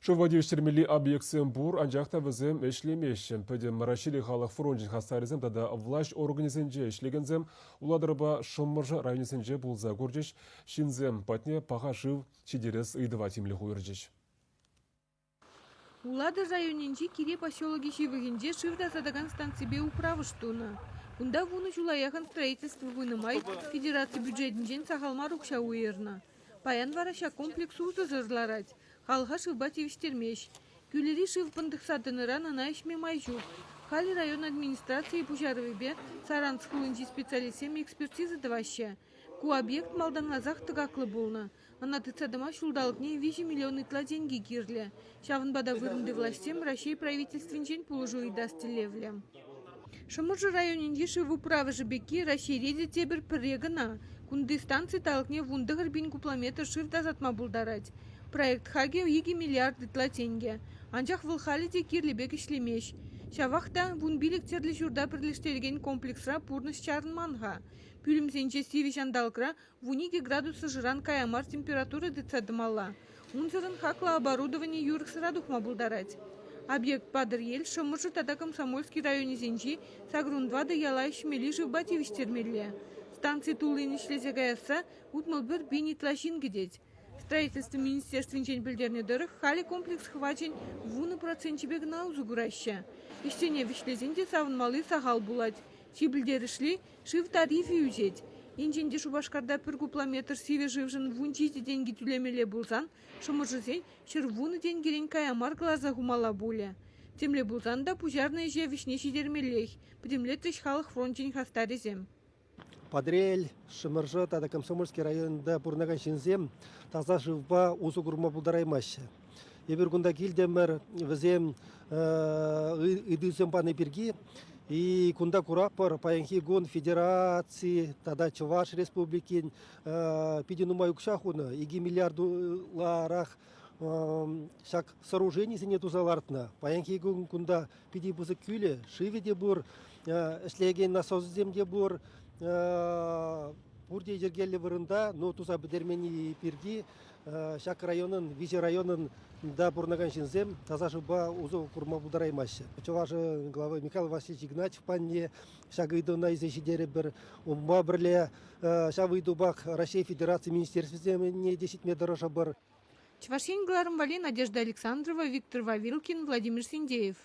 Шывпа тивӗҫтермелли объектсем пур, анчах та вӗсем ӗҫлемеҫҫӗ. Пӗтӗм Раҫҫейри халӑх фрончӗн хастарӗсем тата влаҫ органӗсенче ӗҫлекенсем Улатӑрпа Шӑмӑршӑ районӗсенче пулса курчӗҫ, ҫынсем патне паха шыв ҫитерес ыйтӑва тимлӗх уйӑрчӗҫ. Улатӑр районӗнчи Кире поселокӗ ҫывӑхӗнче шыв тасатакан станципе управӑш тунӑ. Кунта вунӑ ҫула яхӑн строительство пынӑ май федераци бюджетӗнчен сахал мар укҫа уйӑрнӑ. Паян вара ҫак комплекс усӑсӑр ларать, халӑха шывпа тивӗҫтермест. Кӳлӗри шыв пӑнтӑхса тӑнӑран ӑна ӗҫме май ҫук. Халӗ район администрацийӗ пуҫарӑвӗпе Саранск хулинчи специалистсем экспертиза тӑваҫҫӗ. Ку объект малтанласах тӑкаклӑ пулнӑ. Ӑна тытса тӑма ҫулталӑкне 3 миллион ытла тенкӗ кирлӗ. Ҫавӑнпа та вырӑнти влаҫсем Раҫҫей правительствинчен пулӑшу ыйтас тӗллевлӗ. Шӑмӑршӑ районӗнчи шыв управӑшӗ пекки Раҫҫейре те тепӗр пӗрре кӑна. Кунти станци талӑкне 19 пин кубометр шыв тасатма пултарать. Проект хакӗ 2 миллиард ытла тенкӗ. Анчах вӑл халӗ те кирлӗ пек ӗҫлемест. Ҫавах та 15 тӗрлӗ ҫурта пӗрлештерекен комплексра пурнӑҫ чарӑнман-ха. Пӳлӗмсенче сивӗ ҫанталӑкра 12 градус ӑшӑран кая мар температура тытса тӑмалла. Унсӑрӑн хаклӑ оборудовани юрӑхсӑра тухма пултарать. Объект Патӑрьел, Шӑмӑршӑ тата Комсомольски районӗсенчи 84 яла ӗҫмелли шывпа тивӗҫтермелле. Станци туллин ӗҫлесе каясса 61 пин ытла ҫын кӗтет. Строительство министерствинчен пӗлтернӗ тӑрӑх, халӗ комплекс хӑвачӗн 10 проценчӗпе кӑна усӑ кураҫҫӗ. Ӗҫсене вӗҫлесен те савӑнмалли сахал пулать. Чи пӗлтерӗшли, шыв тарифӗ ӳсет. Енчен те Шупашкарта пӗр кубометр сивӗ шывшӑн 17 тенкӗ тӳлемелле пулсан, шӑмӑршӑсен 110 тенкӗрен кая мар кӑларса хумалла пулӗ. Темле пулсан та пуҫарнӑ ӗҫе вӗҫне ҫитермеллех, пӗтӗмлетрӗҫ халӑх фрончӗн хастарӗсем. Патӑрьел, Шӑмӑршӑ тата Комсомольски районӗнче пурӑнакан ҫынсем таса шывпа усӑ курма пултараймаҫҫӗ. Эпир кунта килтӗмӗр, вӗсем ыйтусем пани пирки. И кунта куратпӑр, паянхи кун федераци тата Чӑваш Республикин питӗ нумай укҫа хунӑ, 2 миллиард ытларах ҫак сооруженисене туса лартнӑ. Паянхи кун кунта питӗ пысӑк кӳлӗ, шывӗ те пур, ӗҫлекен насосӗсем те пур. Пурте йӗркеллӗ вырӑнта, но туса пӗтерменни пирки ҫак районӑн, виҫӗ районӑн та пурӑнакан ҫынсем таса шывпа усӑ курма пултараймаҫҫӗ. Чӑваш главы Михаил Васильевич Игнатьев панне ҫак ыйтӑвна илсе ҫитерӗпӗр. Унпа пӗрле ҫав ыйтупах Раҫҫей Федераци министерствисене те ҫитме тӑрӑшӑпӑр. Чӑваш Ен кӑларӑм валли Надежда Александрова, Виктор Вавилкин, Владимир Синдеев.